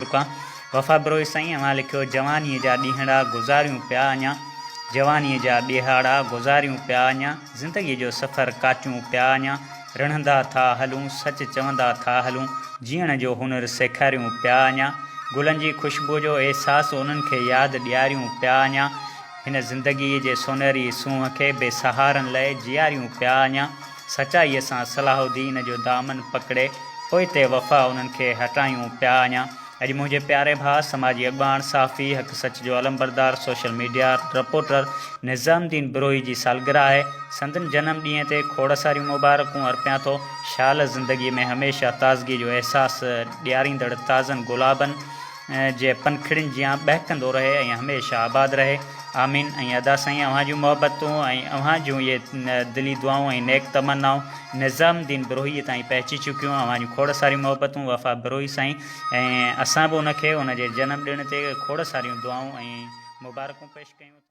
چڪا. وفا بروهي سائين اوهان لکيو جوانيء جا ڏينهڙا گذاريون پيا اڃا جوانيء جا ڏيهاڙا گذاريون پيا اڃا زندگيء جو سفر ڪاٽيون پيا اڃا رڙهندا ٿا هلون سچ چوندا ٿا هلون جيئڻ جو هنر سيکاريون پيا اڃا گلن جي خوشبوء جو احساس انهن کي ياد ڏياريون پيا اڃا هن زندگيء جي سونهري سونهن کي بي سهارن لئه جياريون پيا اڃا سچائيء سان صلاح الدين جو دامن پڪڙي پوئتي وفا انهن کي هٽايون پيا اڃا. اڄ منهنجي پياري ڀاء، سماجي اڳواڻ، صحافي، حق سچ جو علمبردار، social media reporter Nizamuddin Brohi جي سالگرهه آهي. سندن جنم ڏينهن تي کوڙ ساريون مبارڪون ارپيان ٿو. شال زندگيء ۾ هميشه تازگيء جو احساس ڏياريندڙ تازن گلابن جي پنکڙين جيان ٻهڪندو رهي ۽ هميشه آباد رهي. آمين ۽ ادا سائين اوهان جون محبتون ۽ اوهان جون اهي دلي دعائون ۽ نيڪ تمنائون نظام الدين بروهيء تائين پهچي چڪيون اوهان جون کوڙ ساريون محبتون وفا بروهي سائين ۽ اسان به ان کي ان جي جنم ڏڻ تي کوڙ ساريون دعائون ۽ مبارڪون پيش ڪيون ٿا.